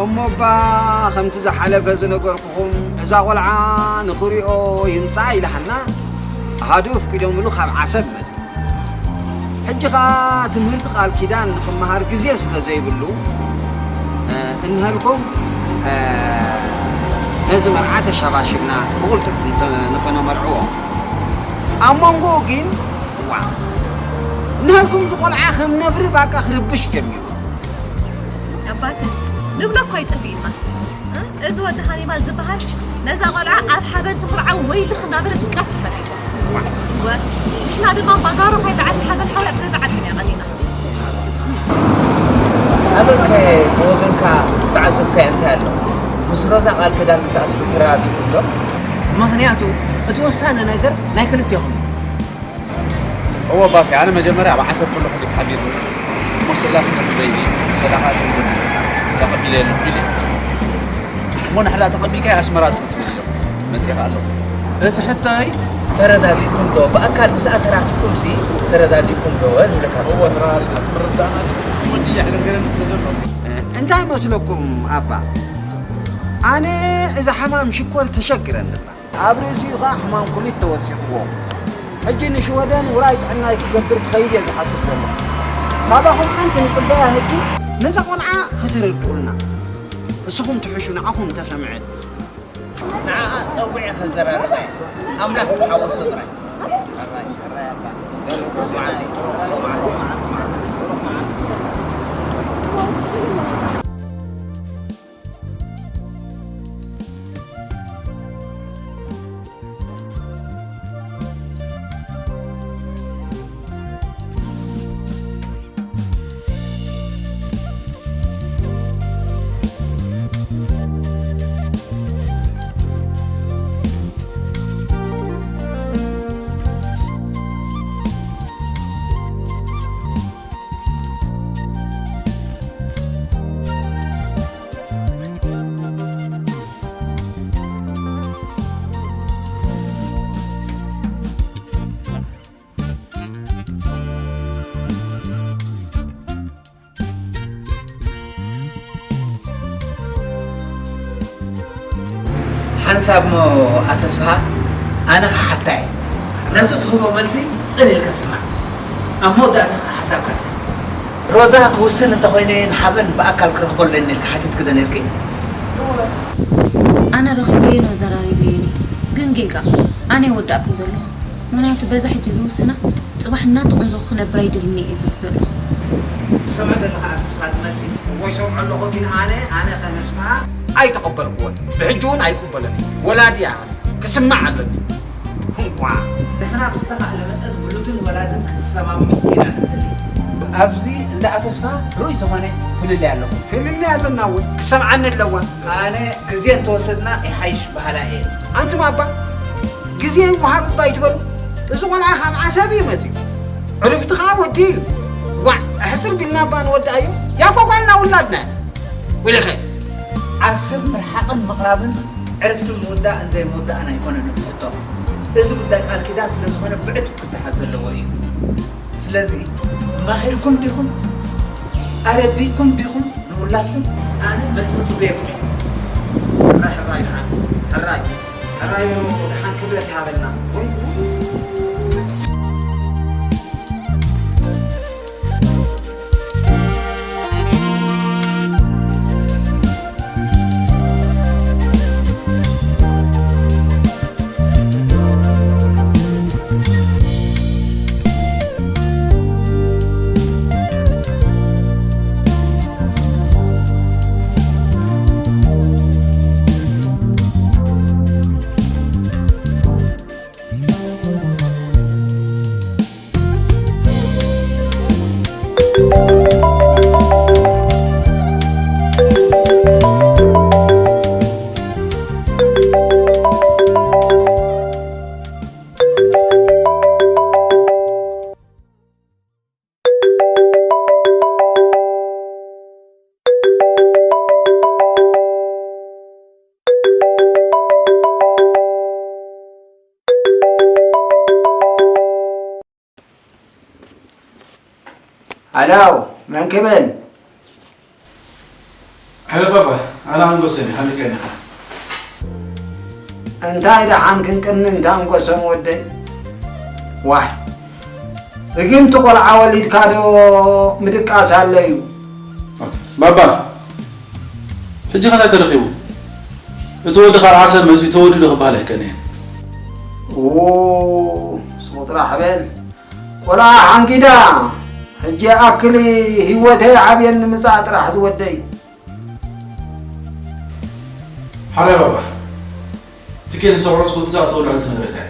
እሞባ ከምቲ ዝሓለፈ ዝነገርኩኹም እዛ ቆልዓ ንኽሪኦ ይምጻእ ኢልሃና ኣሃዱ ኣፍቂዶምሉ ካብ ዓሰብ መጺኡ። ሕጂ ኸኣ ትምህርቲ ቃል ኪዳን ንኽመሃር ግዜ ስለ ዘይብሉ፣ እ፣ እንሀልኩም፣ እ፣ ነዚ መርዓ ተሻባሽብና ብቕልጡፍ እንተ-፣ ንኸነመርዕዎ። ኣብ መንጎኡ ግን፣ ዋ፣ እንሀልኩም እዚ ቆልዓ ከም ነብሪ ባቃ ክርብሽ ጀሚሩ። ኣባተ ንብሎ እኮ ኣይጠፊእና። እ? እዚ ወዲ ሃኒባል ዝበሃል ነዛ ቆልዓ ኣብ ሓበን ትምርዓው ወይልኽ እናበለ ድቃስ ይፈትዋ። ወ-፣ ንሕና ድማ ባጋሮ ከይለዓል ሓበን ሓውያ ኣብ ገዛ ዓፂና ቀኒና። ኣበልከ ብወገንካ ዝተዓዘብካዮ እንታይ ኣሎ? ምስ ሮዛ ቃል ኪዳን ምስ ኣስሩ ተረዳዲእኩም ዶ? ምኽንያቱ እቲ ወሳኒ ነገር ናይ ክልቴኹም እዩ። እወ ባርኪ፣ ኣነ መጀመርያ ኣብ ዓሰብ ከለኹ ድዩ ተሓቢርኒ? እሞ ስላስ ነቲ በይኒ ሰላኻ ስንድን ተቐቢለ ኣለኹ ኢለ። እሞ ንሕና ተቐቢልካዮ ኣስመራ ትመጽእ መጺኻ ኣለኹ። እቲ ሕቶይ ተረዳዲእኩም ዶ? ብኣካል ምስኣ ተራኺብኩም ሲ ተረዳዲእኩም ዶ? ዝብለካ እወ፣ ተረዳዲእና፣ ተረዳእና። ወዲ የዕገርገረኒ ስለ ዘሎ። እንታይ መስለኩም ኣባ? ኣነ እዛ ሕማም ሽኮር ተሸግረኒ ኣላ። ኣብ ርእሲኡ ኸኣ ሕማም ኩሊት ተወሲኽዎ። ሕጂ ንሽወደን ውራይ ጥዕናይ ክገብር ክኸይድ እየ ዝሓስብ ዘለኹ። ካባኹም ሓንቲ ንጽበያ ህጂ ነዛ ቈልዓ ከተረድኡልና። ንስኹም ትሕሹ፣ ንዓኹም እንተሰምዐት። ንዓኣ ጸዊዐ ከዘራርባ እየ። ኣምላኽ ተሓወሶ ጥራይ። ሓንሳብ እሞ ኣተስፍሃ፣ ኣነ ክሓታ እየ። ነቲ ትህቦ መልሲ ጽን ኢልካ ስማዕ። ኣብ መወዳእታ ከኣ ሓሳብካ ትህብ። ሮዛ ክውስን እንተኾይነ ንሓበን ብኣካል ክረኽቦ ኣለኒ ኢልካ ሓቲትኪ ዶ ነይርኪ? ኣነ ረኺበዮን ኣዘራሪበዮን እየ። ግን ጌጋ፣ ኣነ ኣይወዳእኩን ዘለኹ። ምኽንያቱ በዛ ሕጂ ዝውስና፣ ጽባሕ እናተቖንዘኹ ክነብር ኣይደልን እየ ዝብል ዘለኹ። ትሰምዖ ዘለኻ ኣተስፍሃ እቲ መልሲ? እወ ይሰምዖ ኣለኹ፣ ግን ኣነ፣ ኣነ ከም ኣስፍሃ ኣይተቐበልኩዎን። ብሕጂ እውን ኣይቅበሎን እየ። ወላዲ እየ ኣነ። ክስማዕ ኣለኒ። እዋ። ንሕና ብዝተኻእለ መጠን ብሉትን ወላድን ክትሰማምዑ ኢና ንደሊ። ኣብዚ እንዳ ኣቶ ኣስፍሃ ርኡይ ዝኾነ ፍልልይ ኣለኩም። ፍልልይ ኣለና እውን ክሰምዓኒ ኣለዋ። ኣነ ግዜ እንተወሰድና ይሓይሽ በሃላይ እየ። ኣንቱም ኣባ ግዜ ይወሃብ እባ ኣይትበሉ። እዚ ቆልዓ ካብ ዓሰብ እዩ መፂኡ። ዕርፍቲ ከዓ ወዲ እዩ። ዋዕ ኣሕፅር ቢልና እባ ንወድኣዮ። ያጓጓልና ውላድና። ወይለኸ ዓሰብ ምርሓቕን ምቕራብን ዕርፍቲ ምውዳእን ዘይምውዳእን ኣይኮነን እቲ ሕቶ። እዚ ጉዳይ ቃል ኪዳን ስለ ዝኾነ ብዕቱብ ክተሓዝ ዘለዎ እዩ። ስለዚ መኺርኩም ዲኹም? ኣረዲእኩም ዲኹም ንኹላትኩም? ኣነ መልሲ ክጽበየኩም እየ። ሕራይ ሕራይ ደሓን፣ ሕራይ፣ ሕራይ በሉ፣ ደሓን ክብረት ይሃበልና። ወይ ሃሎ፣ መን ክብል? ሄሎ ባባ፣ ኣነ ኣንጎሰን እየ፣ ከመይ ቀኒኻ? እንታይ ደሓን ክንቅኒ እንታ ኣንጎሰን ወደይ? ዋይ፣ ርግምቲ ቆልዓ ወሊድካ ዶ ምድቃስ ኣሎ እዩ? ኦኬ፣ ባባ፣ ሕጂ ከ እንታይ ተረኺቡ? እቲ ወዲ ካብ ዓሰብ መፂኡ ተወሊዱ ክበሃል ኣይቀንየን። ኡ፣ ሱቕ ጥራሕ በል። ቆልዓ ሓንጊዳ፣ ሕጂ ይኣክል ህይወተይ ዓብየኒ ምጻእ ጥራሕ ዝወደይ። ሓራይ ባባ፣ ትኬት ምስ ኣቑረጽኩ ትዛእ ተወልዑ ክነግረካ እየ።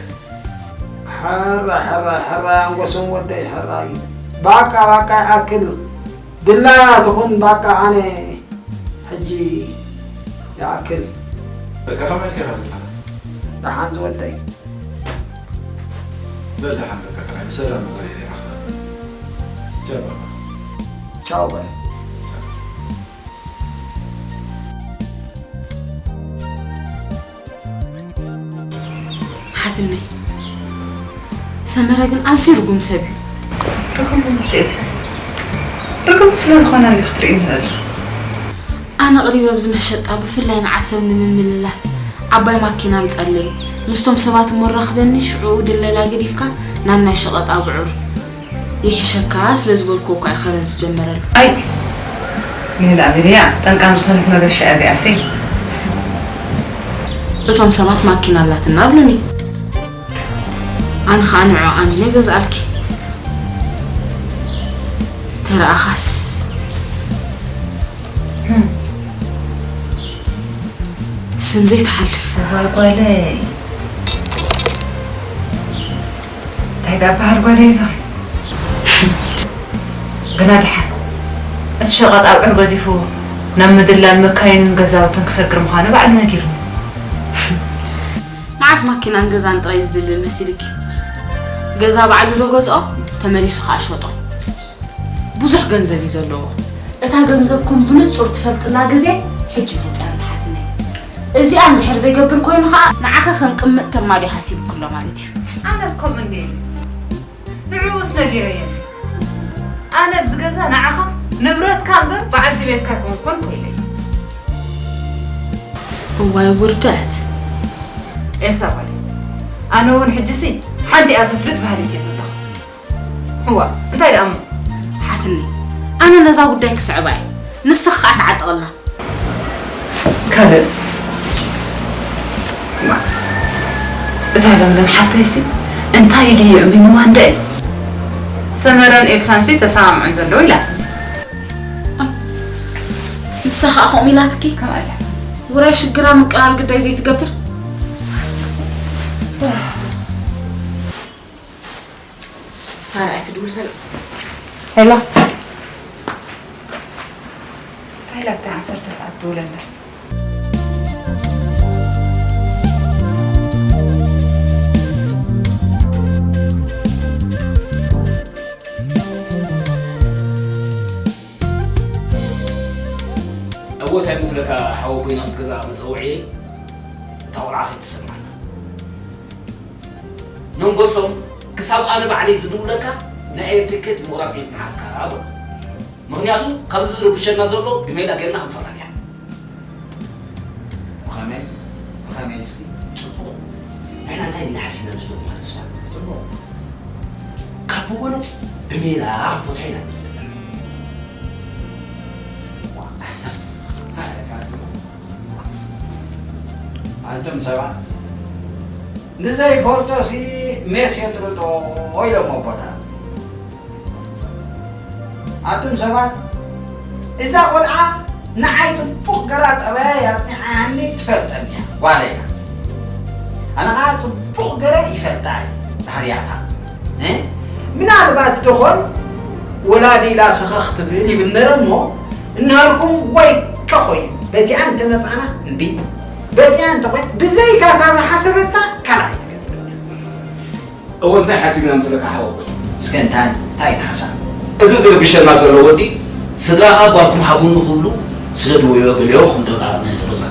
ሕራይ ሕራይ ሕራይ ኣንጎሶም ወደይ ሕራይ። ባቃ ባቃ ይኣክል። ድላያ ትኹን ባቃ ኣነ ሕጂ ይኣክል። በቃ ከመይ ኢልካ ኢኻ ዘለኻ? ደሓን ዝወደይ። በል ደሓን በቃ ጥራይ ብሰላም እኮ ይራኸበና። ቻው ባባ። ቻው በል። ሓትነይ፣ ሰመረ ግን ኣዝዩ ርጉም ሰብ እዩ። ርጉም ምርት ኤልሳ፣ ርጉም ስለ ዝኾነ እንዲ ክትርእይኒ ዘለኺ። ኣነ ቅሪበ ኣብዚ መሸጣ ብፍላይ ንዓሰብ ንምምልላስ ዓባይ ማኪና ኣምጻለይ። ምስቶም ሰባት እሞ ራኽበኒ፣ ሽዑኡ ድለላ ገዲፍካ ናብ ናይ ሸቐጥ ኣብዑር ይሕሸካ ስለ ዝበልኩ እኳ እዩ ከረን ዝጀመረሉ። ኣይ ሜላ ሜልያ ጠንቃም ዝኾነት መገሻ እያ እዚኣሲ። እቶም ሰባት ማኪና ኣላትና ኣብሉኒ። ኣነ ኸኣ ንዕኡ ኣሚነ ገዝኣልኪ። ተረኣኻስ ስም ዘይትሓልፍ። እዋይ ጓለይ፣ እንታይ ደኣ በሃል ጓለይ እዞም። ግና ደሓን እቲ ሸቐጥ ኣብዑር ገዲፉ ናብ ምድላል መካይንን ገዛውትን ክሰግር ምዃኑ ባዕሉ ነጊሩኒ። መዓስ ማኪናን ገዛን ጥራይ ዝድልል መሲልኪ? ገዛ ባዕሉ ዶ ገዝኦ፣ ተመሊሱ ኸኣ ሸጦ። ብዙሕ ገንዘብ እዩ ዘለዎ። እታ ገንዘብኩም ብንጹር ትፈልጥላ ግዜ ሕጂ መጽያ ኣላ ሓትነይ። እዚኣ እንድሕር ዘይገብር ኮይኑ ኸኣ ንዓኺ ከም ቅምጥ ተማሊ ሓሲብኪ ኣሎ ማለት እዩ። ኣነስ ከምኡ እንድየ ኢለ ንዕኡስ ነጊረዮ። ኣነ ኣብዚ ገዛ ንዓኻ ንብረትካ እምበር በዓልቲ ቤትካ ኣይኮንኩን ኢለ። እዋይ ውርደት። ኤልሳ ጓለይ፣ ኣነ እውን ሕጂሲ ሓንቲ እያ ተፍልጥ በሃሊት እየ ዘለኹ። እዋ እንታይ ደኣ እሞ? ሓትኒ፣ ኣነ ነዛ ጉዳይ ክስዕባ እየ። ንስኺ ኸኣ ተዓጠቕላ። ካልእ እታ ለምለም ሓፍተይሲ እንታይ ኢሉ እዩ እሚንዋ እንደ? ሰመረን ኤልሳንሲ ተሰማምዑን ዘለዉ ኢላትኒ። ንሳ ኸኣ ከምኡ ኢላትኪ? ከምኣ ኢላ። ውራይ ሽግራ ምቅላል ግዳይ ዘይትገብር። ሳራ እያ ትድውል ዘላ። ሄሎ። ዓሰርተ ሰዓት ትውለላ። እወ እንታይ መስለካ ሓወቦይ ናብዚ ገዛ መፀውዒ እታ ቆልዓ ከይትሰምዓና ነንበሶም ክሳብ ኣነ ባዕለይ ዝድውለካ ናይ ኤር ትኬት ምቑራፅ ከይትምሓካ በሎ። ምኽንያቱ ካብዚ ዝርብሸና ዘሎ ብሜላ ጌርና ክንፈራን ኢና። ብኸመይ? ብኸመይ እስኪ? ጽቡቕ። ንሕና እንታይ ኢልና ሓሲብና ንስለኩም ተስፋ? ጽቡቕ። ካብ ብጎነጽ ብሜላ ክንፈትሖ ኢና ንብል ዘለና። ኣንቱም ሰባት ንዘይፈልጦ ሲ ሜስ የጥርጦ ኢሎም ኣቦታት። ኣቱም ሰባት፣ እዛ ቆልዓ ንዓይ ጽቡቕ ገራ ጠባያ ኣጽኒዓኒ ትፈልጠኒ እያ፣ ጓለይ እያ። ኣነ ኸኣ ጽቡቕ ገረ ይፈልጣ እየ ባህርያታ። እ? ምናልባት ደኾን ወላዲ ኢላ ሰኸኽ ትብል ይብል ነረ እሞ፣ እንሃልኩም ወይ ከኾይ በቲኣን እንተመጻና እምቢ፣ በቲኣን እንተኾይ ብዘይካታ ዝሓሰበታ ካልኣይ ትገብር። እወ እንታይ ሓሲብና መስለካ ሓወቦይ? እስከ እንታይ እንታይ ኢኻ ሓሳብ? እዚ ዝርብሸና ዘሎ ወዲ ስድራኻ ጓልኩም ሃቡኒ ክብሉ ስደድወዮ በልዮ ከም ደብላ ንሮዛ።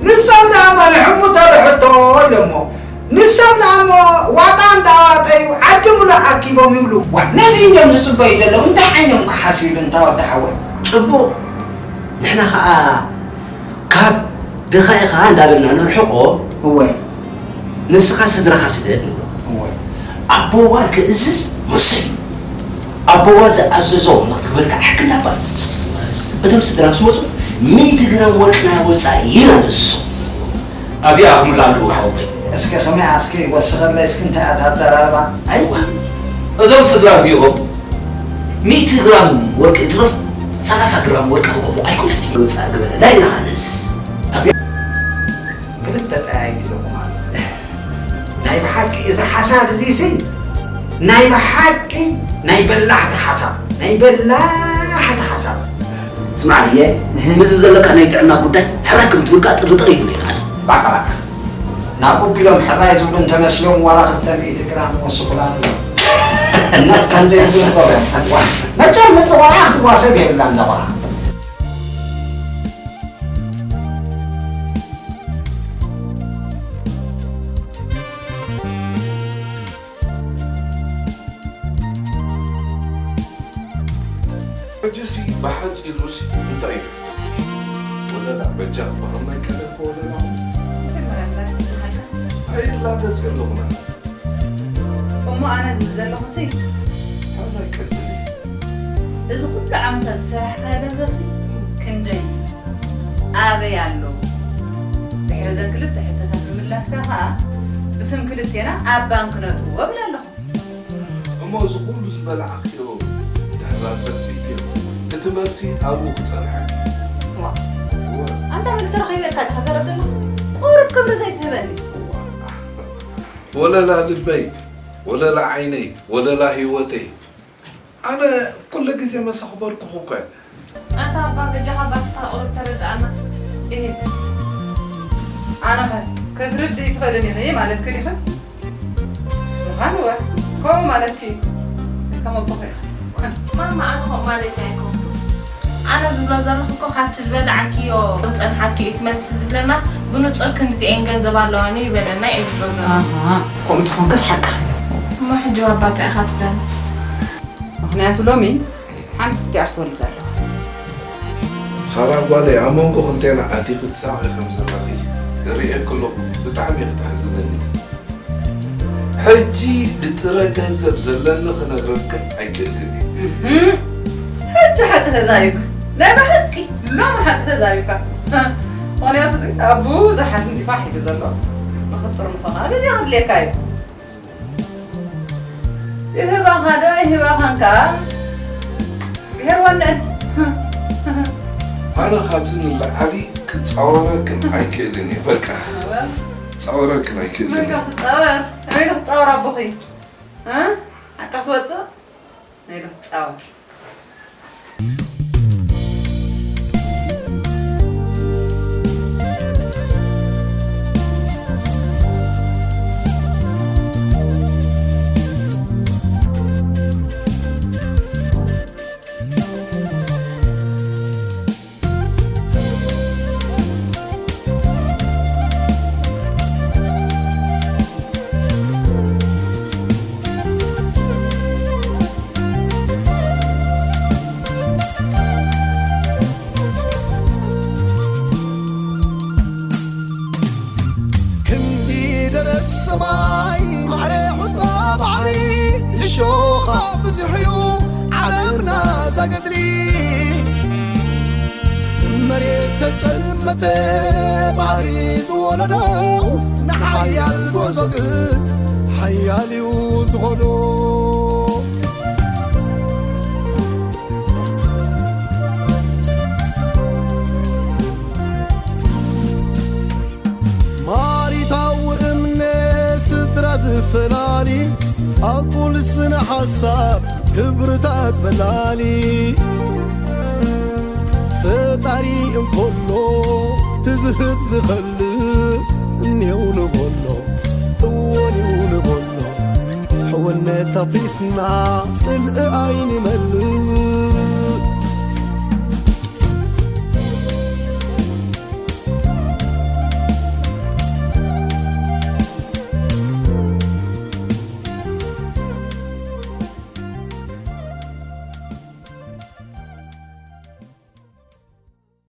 ንሶም ደኣ እሞ ንሕሙቶ ንሕቶ ኢሎሞ ንሶም ደኣ እሞ ዋጣ እንዳዋጠዩ ዓዲ ሙሉእ ኣኪቦም ይብሉ። ዋ ነዚ እዮም ዝፅበዩ ዘለዉ እንታይ ዓይኖም ክሓስቡ ይብሉ እንታ ወዲ ሓወይ። ፅቡቕ ንሕና ኸዓ ካብ ድኻ ኢኻ እንዳበልና ነርሕቖ እወ ንስኻ ስድራኻ ስደድ ንብሎ እወ ኣቦዋ ክእዝዝ መሰዩ ኣቦዋ ዝኣዘዞ ንክትግበር ከዓ ሕጊ እንዳባ እቶም ስድራ ምስ መፁ ሚእቲ ግራም ወርቂ ናይ ወፃኢ ኢና ንእስሶ ኣብዚኣ ኣኽምላ ኣለዉ ሓወቦይ እስከ ከመይ ኣስከ ወስኸለይ እስኪ እንታይ ኣታ ኣዘራርባ ኣይዋ እዞም ስድራ እዚኦም ሚእቲ ግራም ወርቂ ይትረፍ ሰላሳ ግራም ወርቂ ክገብሩ ኣይክእሉን እዮም። ወፃእ ግበረ ዳይና ሃንስ ኣብዚኣ ክልተ ጠያይት ኢለኩም ኣሎ ናይ ብሓቂ እዚ ሓሳብ እዚ ሲ ናይ ብሓቂ ናይ በላሕቲ ሓሳብ ናይ በላሕቲ ሓሳብ ስማዕ እየ ምስዚ ዘለካ ናይ ጥዕና ጉዳይ ሕራይ ከም ትብል ከዓ ጥርጥር የብለይን ኣለ ባቃ ባቃ ናቁብ ኢሎም ሕራይ ዝብሉ እንተመስሎም ዋላ ክልተ ሚእቲ ግራም ወስኹላ እምነት ከምዘይብሉ ንገሮም መቸም ምፅዋዓ ክትዋሰብ የብላን ዘባዓ ሕጂሲ ብሓጺሩሲ እንታይ እዩ ሕቶ? ወለላ በጃ እባ ከማይ ቀለልኮ ወለላ። መጀመርያ ብላተስ ዝሓልካ። ኣይላገጽ የለኹን ኣነ። እሞ ኣነ ዝብል ዘለኹሲ። ከማይ ቀጽሊ። እዚ ኩሉ ዓመታት ዝሰራሕካዮ ገንዘብሲ ክንደይ እዩ? ኣበይ ኣሎ? ድሕሪ ዘን ክልተ ሕቶታት ምምላስካ ከኣ ብስም ክልቴና ኣብ ባንክ ነእትዎ እብል ኣለኹ። እሞ እዚ ኩሉ ዝበላዕክዮ ድሕራ ጸብጺብክዮ እቲ መልሲ ኣብኡ ክጸንሐኪ። ዋእ ኣንታ መልሲ ረኺበ ኢልካ ዲኻ ዘረብ ዘለኻ? ቁሩብ ክብሪ ዘይትህበኒ። ወለላ ልበይ፣ ወለላ ዓይነይ፣ ወለላ ህይወተይ። ኣነ ኩሉ ግዜ መሰኽበርኩኺ እኮ እየ። ኣታ ኣባ በጃኻ ባትካ ቁሩብ ተረድኣና እሂ። ኣነኸ ክትርድኢ ትኽእልን ኢኺ ማለትኪ ዲኺ? ምዃኑ እወ ከምኡ ማለትኪ እዩ። ከም ኣቦኺ ኢኺ። ማማ ኣነ ከምኡ ማለተይ ኣይኮንኩን። ኣነ ዝብሎ ዘለኹ እኮ ካብቲ ዝበላዕክዮ ዝጸንሓክዮ እዩ እቲ መልሲ ዝብለናስ ብንጹር ክንድዚኤን ገንዘብ ኣለዋኒ ይበለና እየ ዝብሎ ዘለኹ። ኣሃ ከምኡ ተኾንክስ ሓቅኺ። እሞ ሕጂ ባባ እንታይ ኢኻ ትብለኒ? ምኽንያቱ ሎሚ ሓንቲ እያ ክትወልድ ኣለዋ። ሳራ ጓለይ ኣብ መንጎ ክልቴና ኣቲኺ ትስሕቒ ከም ዘለኺ እርእየኪ ኣለኹ ብጣዕሚ ኢኺ ተሕዝነኒ ሕጂ ብጥረ ገንዘብ ዘለኒ ክነግረክን ኣይክእልን እየ። እህም፣ ሕጂ ሓቂ ተዛሪብካ ናይ ብሓቂ ሎሚ ሓቂ ተዛሪብካ ምኽንያቱ እዚ ኣብ ብዙሓት እንዲፋሕ ኢሉ ዘሎ ንኽጥርንፎ ከዓ ግዜ ከድልየካ እዩ። ይህባኻ ዶ ኣይህባኻን ከኣ እግዚኣብሔር ወንዕን። ኣነ ካብዚ ንላዕሊ ክጻወረክን ኣይክእልን እየ በቃ ክጻወረክን ኣይክእልን እየ። መን ክትጻወር ኣበይ ክትጻወር ኣቦኺ ሓቃ ክትወጽእ ናይ ዶ ክትጻወር ጸልመተ ባህሪ ዝወለዶ ንሓያል ጉዕዞ ግን ሓያል እዩ ዝኾዶ። ማሪታዊ እምነት ስድራ ዝፈላሊ ኣቁል ስነ ሓሳብ ክብርታት በላሊ ፈጣሪ እንኮሎ ትዝህብ ዝኸልእ እኔው ንበሎ እወኔው ንበሎ ሕውነት ኣፍሪስና ጽልኢ ኣይንመልእ